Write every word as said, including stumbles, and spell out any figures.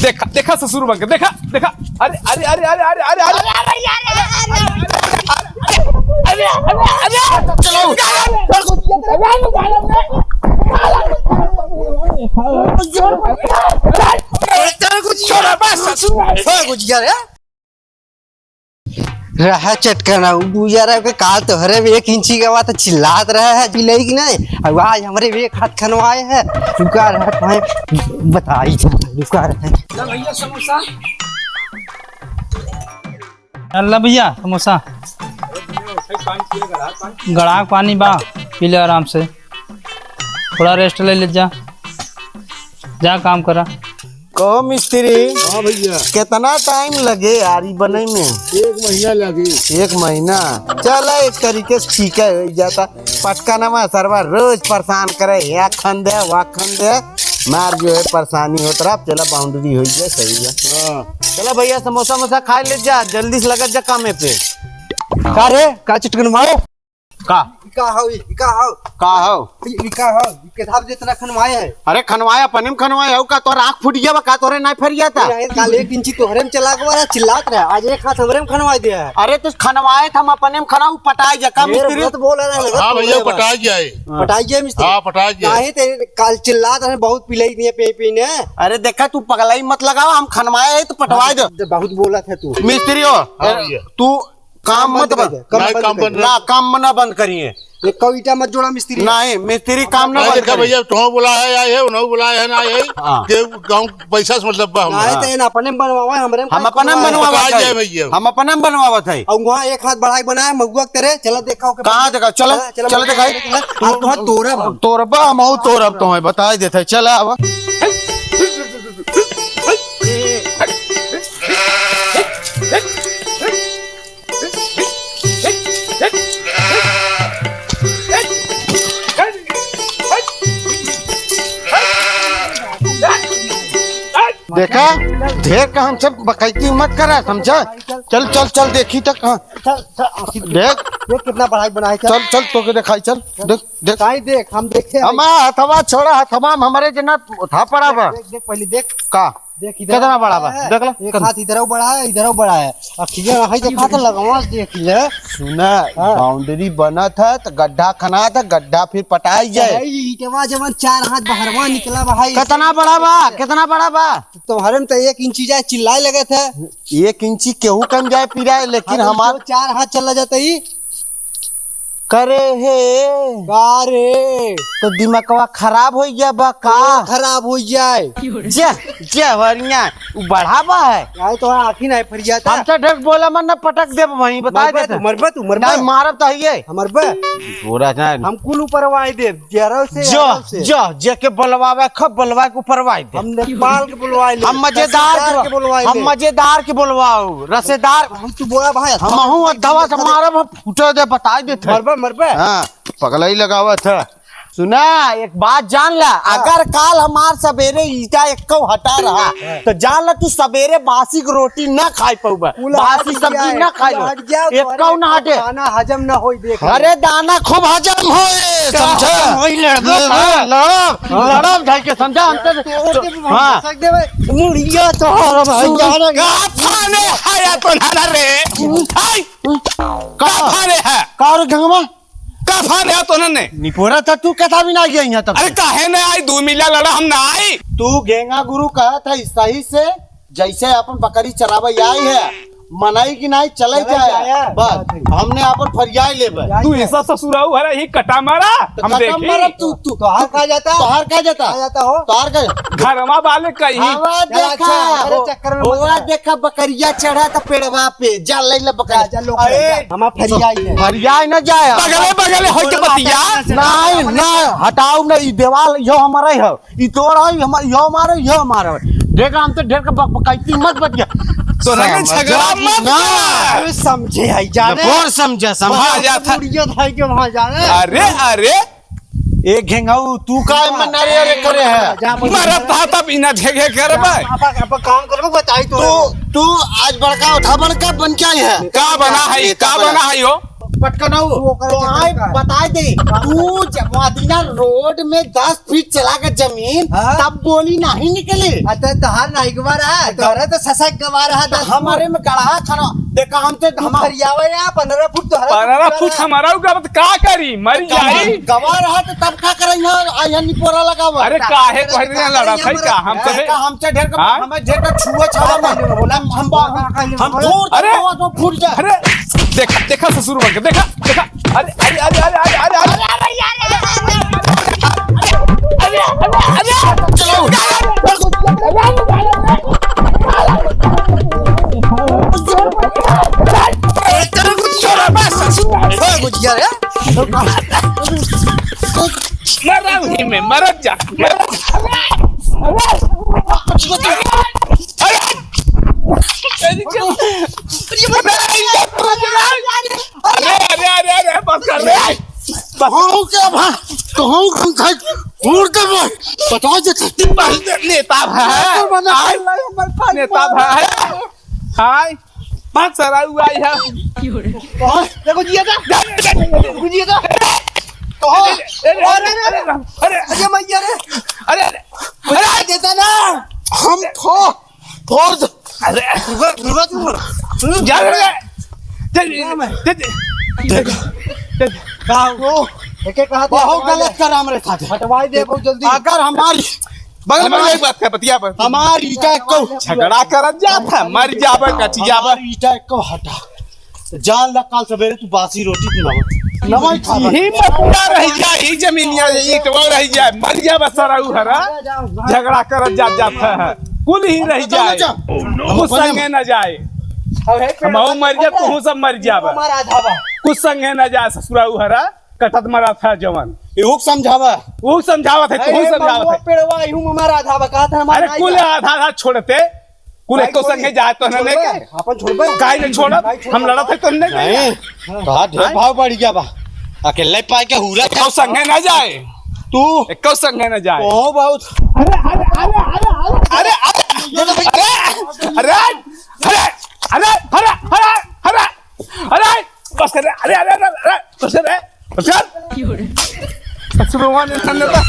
देखा, देखा ससुर बन के, देखा, देखा। अरे, अरे, अरे, अरे, अरे, अरे, अरे, अरे, अरे, अरे, अरे, अरे, अरे, चलो। तेरे को छोड़ा, बस। छोड़, कुछ किया रे? रहा चटकना, उ गुजरा के काल तोहरे में एक इंची के बात चिल्लात रहे है, चिल्लाई कि नहीं? अब आज हमरे में एक हाथ खनवाए है, रुका रहा, तुम्हें बताई, रुका रहा। ला भैया समोसा। अल्ला भैया समोसा। गड़ा पानी बा, पी ले आराम से, थोड़ा रेस्ट ले ले जा, जा काम करा। कहो मिस्त्री। हाँ भैया। कितना टाइम लगे यार ई बनई में? एक महीना लगी। एक महीना? चला, एक तरीके से ठीक है, हो जाता। पटका नमा सरवा रोज परेशान करे, यहाँ खन दे, वहाँ खन दे, मार जो है परेशानी होत रहा। चला, बाउंड्री हो जाए, सही है। हाँ। चला भैया, समोसा वमोसा खा ले जा, जल्दी से लगत जा कामे पे। का रे, का चिटकन मारो? का? ई का हौ, ई का हौ? का हौ? ई, ई का हौ? ई किताब जितना खनवाए है। अरे खनवाए, अपने में खनवाए हौ का? तोर आँख फूट गया बा का? तोरे नाई फरिया था? अरे काल एक इंची तोहरे में चला गवा रहा, चिल्लात रहा। आज एक हाथ हमरे में खनवाए दिया है। अरे तो खनवाए था, हम अपने में खनवा, उ पटाए जा का ढेर मिस्त्री? गलत बोल रहा है, गलत हाँ बोल भैया, रहा है बा। पटाए गया है। पटाए गया मिस्त्री? हाँ, पटाए गया है। काहे ते काल चिल्लात रहे, बहुत पिलाई दिए पे पीने। अरे देखा, तू पगलाई मत लगावा, हम खनवाए है तो पटवाए दो। बहुत बोला था तू। मिस्त्री हो, हाँ भैया। तू काम मत बंद कर दे, कम नहीं, बंद काम कर बंद दे। ना, काम ना बंद करिए। ये कविता मत जोड़ा मिस्त्री। नहीं, मिस्त्री काम ना नहीं, बंद देखा करिए। भैया, तुहूँ बुलाए है, आए है, उन्हों बुलाए है, ना आए है। हाँ। के गाँव पैसा से मतलब बा हमरा। नहीं, तो इन अपने में बनवावा, हमरे में हम का अपने में करवाए? बनवावत पटाए है। जाए भैया। हम अपने में बनवावत है। और वहाँ एक हाथ बढ़ाई बनाए, महुआ के तरह, चला देखा ओके। कहाँ देखा? चला, हाँ, चला चला महुआ देखा। के तरह, चला। आज तो तोरा बा। तोरबा, हम तोरब, तुम्हें बताई देते, चला अब। देखा, ढेर का हमसे बकैती मत करा, समझा? चल, चल, चल, देखी तो कहाँ। चल, चल, आखिर देख। देख कितना बढ़ाई बनाए, चल। चल, चल, तोके देखाई, चल। देख, देख। काई देख, हम देखे हम हई। हथवा छोड़ा, हथवा में हमरे जना उठा पड़ा बा। देख, देख, पहले देख। का? देख इधर। कितना बड़ा बा? है। देख ले। एक हाथ इधरो बड़ा है, इधरो बड़ा है। अखिया है तो खात लगवा देख ले। सुना, हाँ। बाउंड्री बनत है तो गड्ढा खनात है, गड्ढा फिर पटाई जाए। अरे, ईटवा जवन चार हाथ बहरवा निकला बा, है। कितना बड़ा बा? कितना बड़ा बा? तो तोहरे में तो एक इंची जाए चिल्लाए लगे थे। एक इंची केहू कम जाए पिराए, लेकिन हाँ, तो हमार जो चार हाथ चला जाता ही। करे हे। का रे? तो दिमागवा खराब हो गया बा का? तो खराब हो जाए। जा, जा वरिया, उ बढ़ावा है। यार तो आँखी नहीं फरिया था। हमसे ढेर बोला मन न पटक देब वहीं, बता मरबे देते। तू, मरबे तू, मरबे। नहीं, मारब तो है ये। मरबे। बोला ना। हम कुल ऊपर वाई देब। जरो से, जो, जरो से। जो, जेके बोलवावे, खब बोलवा के ऊपरवाई दे। हम नेपाल के बोलवाई ले, हम मजेदार तहसीलदार के, के बोलवाई हम ले। मजेदार के बोलवाऊ, रसेदार। हम तू बोला भाई, हम हूँ अधवा से मरबे। मारब, हम फूटे दे, बताई देते। मरबे, मरबे। हाँ, पगलई लगावत है। सुना, एक बात जान ला, हाँ। अगर काल हमार सबेरे ईटा एक्को हटा रहा, हाँ। तो जान ला तू सबेरे बासी के रोटी ना खाई पउबे, कुल बासी हट सब्जी जाए, ना खाई कुल लो। हट जाए, एक तोहरे कौन हटे? खाना हजम ना होई, देख ले। अरे दाना खूब हजम होए, का समझा? हजम होई, लड़बे लड़ब, का? लड़ब, हाँ। लड़ब जाके, समझा? हम तो, तो, तो, हाँ। सक देवे, मुड़िया तोहर भाई, सुन, जाने का फाने है या तो ना रे? हाय, का? का फाने है? का रे गंगवा? का फाने है तो ना ने? निपोरा था तू, कथा भी ना गया यहाँ तक। अरे काहे ना आई, दू मिला लड़ा हम ना आई। तू गेंगा गुरु कहा था सही से, जैसे अपन बकरी चरावे आई है, मनई की नाई चले चले जाए, जाए। बस, बात है। हमने अपन फरियाई लेबे। तू ऐसा ससुराऊ हरे ही कटा मारा, तो हम कटा देखी। मारा तू, तू। तोहार का जाता? तोहार का जाता? का जाता हो? तोहार का? घरवा वाले कहीं। हवा चला, देखा, अच्छा, हमारे हो, चक्कर में मत होवा रह। देखा, बकरिया चढ़ा था पेड़वा पे, जा ले ले बकरिया। जा, जा, लोग अरे, जा। हमार फरियाई है। फरियाई न जाए। बगले, बगले हो के बतिया। नहीं, नहीं, हटाओ ना, ई देवाल, यो हमारा ही है। ई तोर है, हम, यो हमारा, यो हमारा है। देखा, हम तो ढेर के बक-, बकैती मत बतिया। तो ना, समझा झगड़ा कि मत ना। कर। अरे समझे है, जाने। और समझा, समझा। वहाँ जाता। बुढ़िया भाई के वहाँ जाने। अरे, अरे। ए घेंगाऊ, तू का मन अरे, अरे करे है? जा, जा, मरत था तब इना झेघे करबे। आप, आप काम करबो, बताई तो। तू, तू आज बड़का उठा बन का बन के आई है? का बना है, का बना है यो? पटकनऊ, तू ओकरा तो चक्कर आए का? बताए दे, हाँ। तू जब वहाँ दिना रोड में दस फीट चला के जमीन, हाँ। तब बोली नहीं निकले। अच्छा, तोहार नहीं गवा रहा, तोहरा तो ससक गवा रहा, तो दस फुट। हमारे में गढ़ा खाना, देखा हम तो, हम फरियावे या पन्द्रह फुट तोहरा तो पंद्रह फुट गवा रहा। हमारा उ गवा तो का करी, मर तो जाई। गवा रहा तो तब का करई ना, आई हन निपोरा लगावा। अरे का काहे है, कोई नहीं लड़ा था का हम अरे सबे? का हमसे ढेर का, हाँ? हमें ढेर का छुआ छावा मत। हम, हम, हम, हम जोर अरे! दबावा तो फूट जाए। अरे! देखा, देखा ससुर बन के, देखा, देखा। अरे, अरे, अरे, अरे, अरे, अरे, अरे, अरे, अरे, अरे, अरे, अरे, अरे, चलो। अरे, तेरे को छोड़ा, बस, ससुर। हो, बुझ गया रे। मरा उही में, मरत जा, मरत जा। अरे! अरे, अरे, अरे, अरे, बस कर रे। कहूँ के भा-, कहूँ के भा-, हूर के भा-, बता दे तो। नेता भा-, नेता भा-, नेता भा-, हाय। भाग सारा हुआ है। देखो जिया था। देखो जिया था। कहो। अरे, अरे, अरे, अरे, अरे, अरे। अरे मैया रे। अरे, अरे। अरे देता ना। हम ठो, ठोर दे। अरे। रुको, रुको, रुको। जा रे। दे, दे, दे, दे। देखो। दे, दे। का हो? एके कहा था, बहुत हटवाई गलत दे। कराम रे था। हटवाई दे बहुत जल्दी। अगर हमारी बगल में हमार-, एक बात का बतिया पर। हमार ईटा को झगड़ा करत जात है, मर जाबे, कट जाबे। हमार ईटा को हटा। जान ला काल सवेरे तू बासी रोटी बनावत। नवाई खा। यही मत पूरा रह जाए, यही जमीनिया, यही ईटवा रह जाए, मर जाबे सराऊ हरा। झगड़ा करत जात जात है। कुल ही रह जाए। कुछ संगे न जाए। अब है पेड़ हम मर जाए, तू सब मर जाबे। हमारा आधा बा। कुछ संगे न जाए ससुराऊ हरा। कटत मरत है जवन। इहू के समझावा। ऊ समझावत है, अरे तू समझावत महुआ है। पेड़वा, इहू में हमारा आधा बा, कहत है हमारा अरे नाई कुल बा। आधा आधा छोड़ते, कुल भाई एको छोड़ संगे दे। जाए तो नहीं छोड़बे? के। अपन छोड़बे? काहे नहीं छोड़ब? भाई छोड़ हम दे। लड़त है तो नहीं नहीं, के। कहा ढेर भाई। भाव बढ़ गया बा। अकेले पाए के हुरा एको संगे ना जाए। तू एको संगे ना जाए। ओ बहुत। अरे, अरे, अरे, अरे, अरे, अरे, अरे, अरे, अरे, अरे, अरे, अरे, अरे, अरे, अरे, अरे, बस कर रे, अरे, अरे, अरे, अरे, बस कर रे, बस कर। ससुरवा ने धन्यवाद।